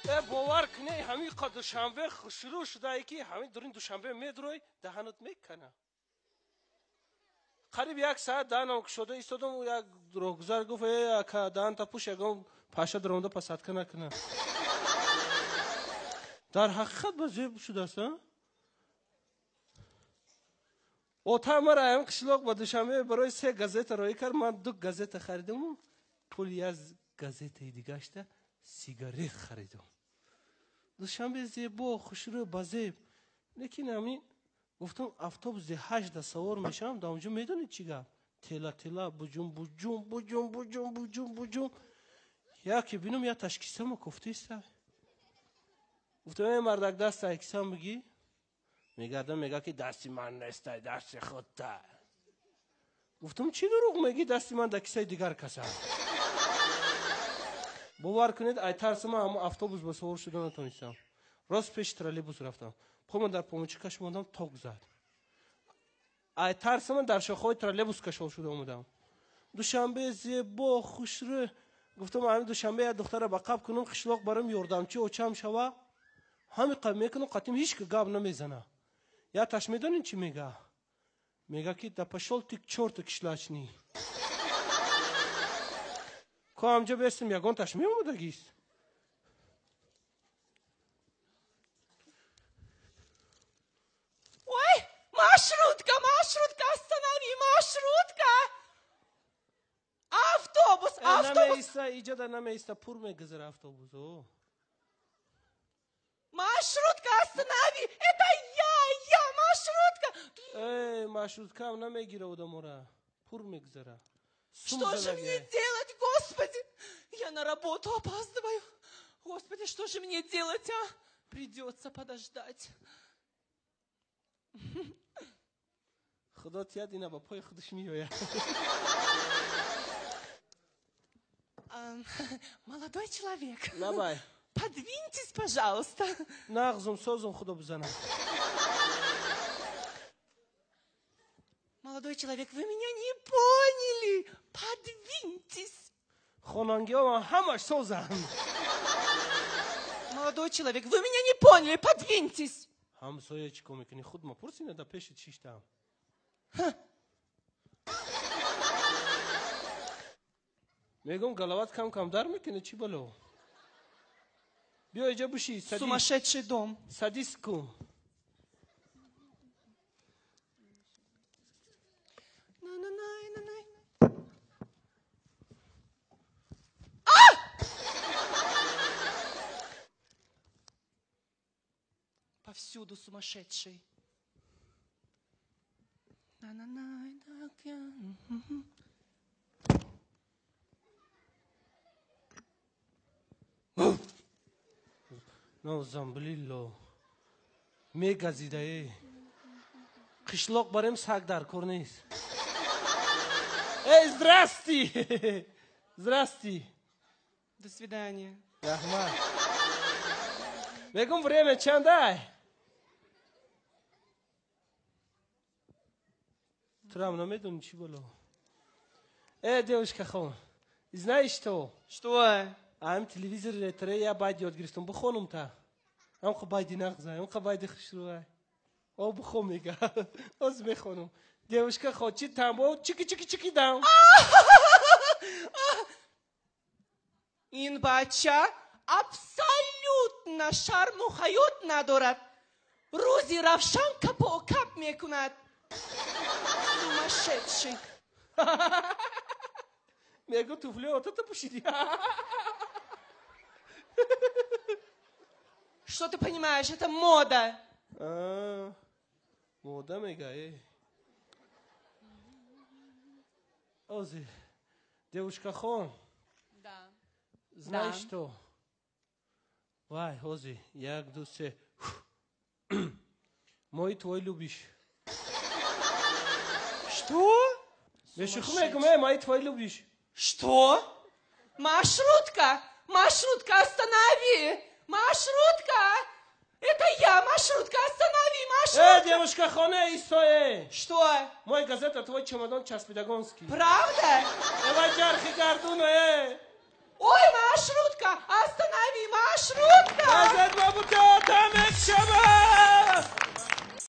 Бовар кунӣ, ҳамин қа Душанбе шурӯъ шудае ки ҳамин дурин Душанбе медурой, даҳанат мекана. Қариб як саат даҳанам кушода истодам, як роҳгузар гуфт: э ака, даҳанта пӯш, ягон паша даромада посадка накуна. Дар ҳақиқат ба зеб шудааст, а? Ота мара ҳамин қишлоқ ба Душанбе барои се газета роӣ кард, ман ду газета харидаму пули як газетаи дигашта сигарет харидам. Душанбе зебо, хушрӯ, ба зеб. Лекин ҳамин гуфтам, автобус 18 савор мешавам, дар онҷо медонед чӣ гап? Тела тела, буҷум буҷум, буҷум буҷум, буҷум буҷум. Яке бинам, я ташкисама кофтаиста. Гуфтам: э мардак, даста кисам бигӣ. Мегардам, мега ки дасти ман нестай, дасти худта. Гуфтам: чӣ дурӯғ мегӣ, дасти ман дар кисаи дигар каса. Бовар кунед, ай тарси ман ҳамон автобус ба савор шуда натонистам. Рост пеши троллейбус рафтам. Пома дар помочи каш мондам, ток зад. Ай тарси ман дар шохаҳои троллейбус кашол шуда омадам. Душанбе зебо, хушрӯ. Гуфтам, ҳамин Душанбе як духтара ба қаб кунам, қишлоқ барам ёрдамчи очам шава. Ҳамин қаб мекунам, қатим ҳеҷ ки гап намезана. Я таш медонед чӣ мега? Мега ки да пошёл ты к чёрту кишлачный. Ко ҳамҷо бестим, ягон таш меомадагист. Ой, маршрутка, маршрутка, останови, маршрутка! Автобус, автобус! Намеиста, иҷода намеиста, пур мегузара автобус. О. Маршрутка, останови! Это я, маршрутка! Э, маршруткаам намегира одамора. Пур мегузара. Что же мне делать, господи? Я на работу опаздываю. Господи, что же мне делать, а? Придется подождать. Худо тият, ина ба пои худаш меояд. Молодой человек. Лабай. Подвиньтесь, пожалуйста. Нағзум, созум, худо бизанам. Молодой человек, вы меня не поняли. Подвиньтесь. Хонангиҳо ҳамаш созанд. Молодой человек, вы меня не поняли. Подвиньтесь. Ҳамсоя, чӣ кор мекунӣ? Худ ма пурсина, да пеши чиштам. Мегӯм, галават кам кам дар мекунӣ, чӣ бало? Биё иҷа буши. Сумасшедший дом. Садись кун. На-на-най-на-най. А! Повсюду сумасшедший. На-на-най, на. Нозамблилло. Мегазидае. Қишлоқ барем, саг дар кор нест. Эй, здрасти! Здрасти. До свидания. Раҳмат. Мегум, время чандай? Турам намедонӣ, чӣ бало? Э, девушка хон, знаешь что? Что? Ам телевизор ретре я байд ёд гирифтам, бихонум та. Ам байди нағзай, ам байди хушрӯай. О, бихон мега. Оз мехонум. Девушка хочет тамбо чики чики чики дам. Ин бача абсолютно шарму ҳаёт надорад. Рӯзи равшан капокап мекунад. Сумасшедший. Мегу, туфли отата пӯшидӣ. Что ты понимаешь? Это мода. А, мода мега, э. Ози, девушка хон. Да. Знаешь Да. что? Вай, ози, як, ду, се. Мой твой любишь. Что? Бешуху мегум, э, мой твой любишь. Что? Маршрутка! Маршрутка, останови! Маршрутка! Это я, маршрутка, останови, маршрутка! Э, девушка хона, истое. Что? Мой газета, твой чемодан часпидагонский. Правда? Эвай, чархи гардуна, э. Ой, маршрутка, останови, маршрутка! Газет ба бутиота мекшава.